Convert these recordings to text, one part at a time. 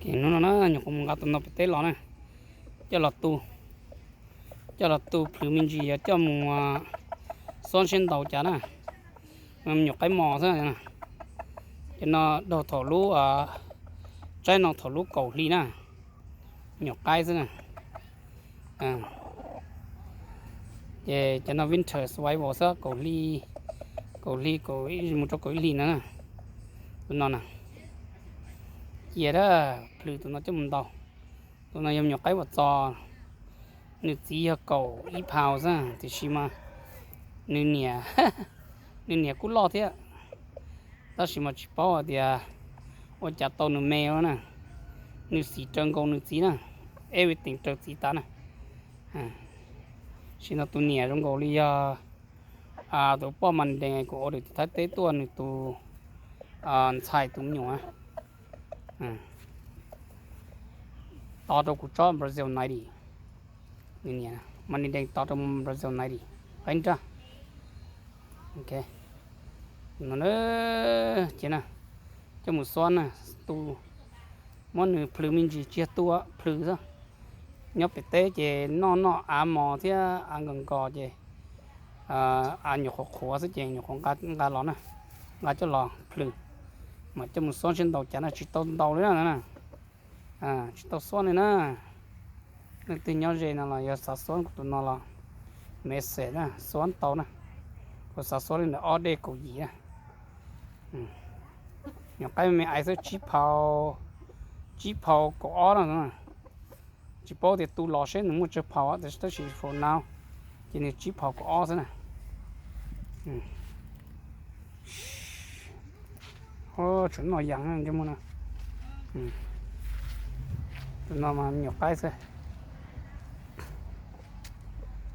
Hnub no na nyuam qhuav mus nqa tus no pem teb los na, coj los tu, coj los tu plhws me ntsis yog coj mus xuab seb ntaus cas na. Me nyuam qaib mos xwb. Cov no daug thaum lub, tsaib no thaum lub kaum hli na, me nyuam qaib xwb na. Ces cov no winter survival xwb, kaum hli, kaum hli, mus rau kaum ib hli na. Tus no na, cia dab plhws tus no coj mus ntaus. Tus no yog me nyuam qaib uas txos, nws txiv yog kaum ib pound xwb tiam sis mas nws niam, nws niam kuj loj thiab, tab sis mas tsis paub hais tias ua cas tau nws me na. Nws xim raws nkaus nws txiv na, everything raws txiv tas na. Sim no tus niam zoo nkaus li yog tus poj Monday kuv order tim Thaib teb tuaj, nws tus ntxhais tus me nyuam. Tos rau kuv tsob Brazil ninety, Monday tos rau Brazil ninety, qaib nraj. No ces na, coj mus xuab na, tu, muab nws plhws me ntsis, tsis yog tu, plhws xwb. Nyob pem teb ces noj noj av mos thiab av nkos nkos ces av nyuam qhuav qhuav xwb ces nyuam qhuav nqa los na, nqa coj los plhws, mas coj mus xuab seb ntaus cas na, tsis tau ntaus li na. Tsis tau xuab li na. Leej twg nyob ze no los yog xav xuab kuv tus no los message na, xuab tau na. Kuv xav xuab li ntawm ob dej kaum yim na. Nyuam qaib me me ais xwb, tsib phau, tsib phau kaum ob no. Tsis paub tias tu los seb nws muaj tsawg phau, tab sis for now ces nws tsib phau kaum ob xwb na. Tsuas noj yas ntsej muag no. Tus no mas me nyuam qaib xwb,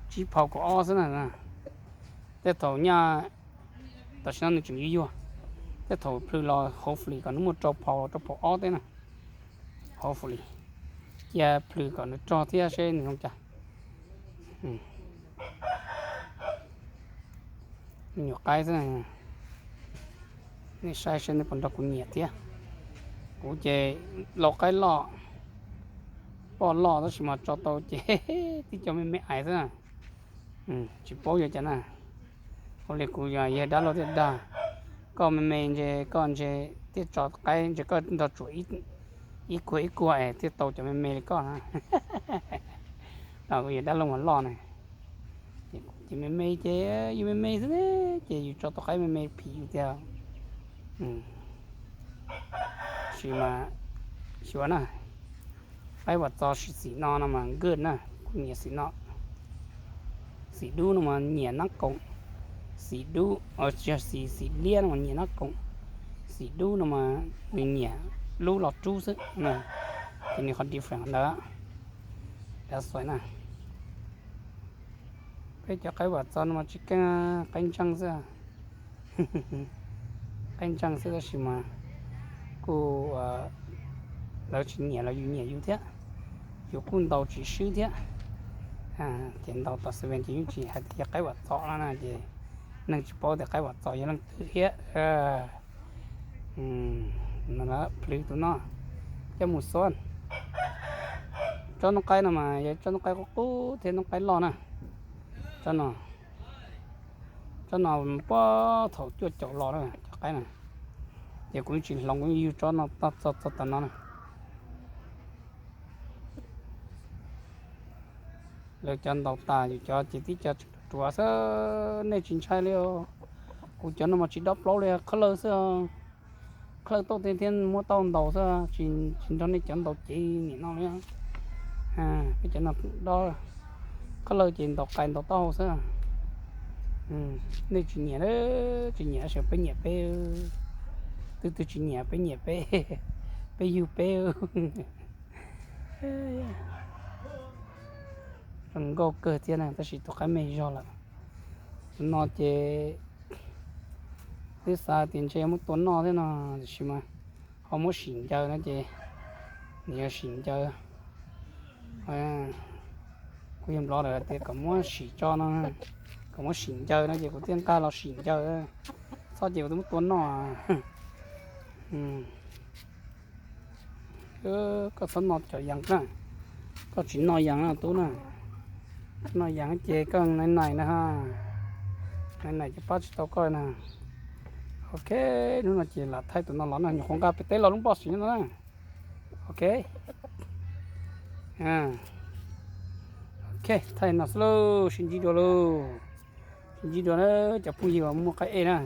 tsib phau kaum ob xwb na. Tej thaum nyaj, tam sim no nws tseem yuag yuag, tej thaum plhws los hopefully kom nws muaj rau phau, rau phau ob teb na. Hopefully, cia plhws kom nws rog thiab seb nws zoo cas. Me nyuam qaib xwb, nej saib seb nej puas nrog kuv nyiam thiab. Kuv ces lau qaib loj, poj loj tab sis mas tso tau ces tib co me me ais xwb. Tsis paub yuav cas na. Ua li kuv yog yawg dab laug thiaj dag, koj me me ntshe koj ntshe thiaj tso qaib ntshe koj nrog tsuam ib kuag ib kuag es thiaj tau cov me me li koj na. Kuv yawg dab laug mas loj na. Ces me me ces yus me me xwb ces yus tso tau qaib me me phim yus tiag. Tab sis mas xyuas na, qaib vam txo xim no no mas good na, kuv nyiam xim no. Xim dub no mas nyiam nab koom, xim dub, tsis yog xim, xim liab no mas nyiam nab koom, xim dub no mas nws nyiam lub los rub xwb. Ces nws qhov different ntawd. That's why na. Peb cov qaib vam txo no mas tsis keej, qaib ntseej xwb. Qaib ntseej xwb tab sis mas kuj, lawv tsis nyiam los yus nyiam yus thiab, yus kuj ntaus tsis swb thiab. Ces ntaus tom xav ces yeej tsis hais tias yog qaib vam txo no na ces neeg tsis paub tias qaib vam txo yog leej twg thiab. Plhws tus no coj mus xuab. Tsob noob qaib no mas yog tsob noob qaib qub qub thiab noob qaib loj na. Tsob no, tsob no puag thaum cuaj caum los na cov qaib na, ces kuv yeej tsis hloov, kuv yeej yug tsob no txog txog tav no na. Lawv cov ntaus tas, yus cov ces tib co tseem ruam xwb, nej tsis ntshai li os. Kuv cov no mas tsis dob plaub li, qhab lawj xwb, qhab lawj tauj thiab muab tauj ntaus xwb, tsis nrog nej cov ntaus cev nim no li. Peb cov no dob, qhab lawj ces ntaus qais ntaus taub hau xwb. Nej tsis nyiam, tsis nyiam xyov peb nyiam peb. Twb twb tsis nyiam, peb nyiam peb, peb yug peb. Zoo nkauj kawg thiab na, tab sis tus qaib me zog lawm. Tus no ces twb xav tias ntshe muab tua noj thiab no, tiam sis mas ho muab sim ncaws no ces nws yog sim ncaws. Kuv yog nplog lawm tias kom muab sim tso no, kom muab sim ncaws no ces kuv thiaj nqa los sim ncaws. Txhob ces kuv twb muab tua noj. Koj txhob noj cov yas na, koj tsis noj yas na tub na. Noj yas ces koj nais nais na ha, nais nais ces pab tsis tau koj na. Ok, hnub no ces lam thaij tus no los na, nyuam qhuav nqa pem teb los lub npoj siv no na. Ok, ok, thaij no xwb lauj, sib ntsib dua lauj, sib ntsib dua na cov phooj ywg uas muaj qaib ej na.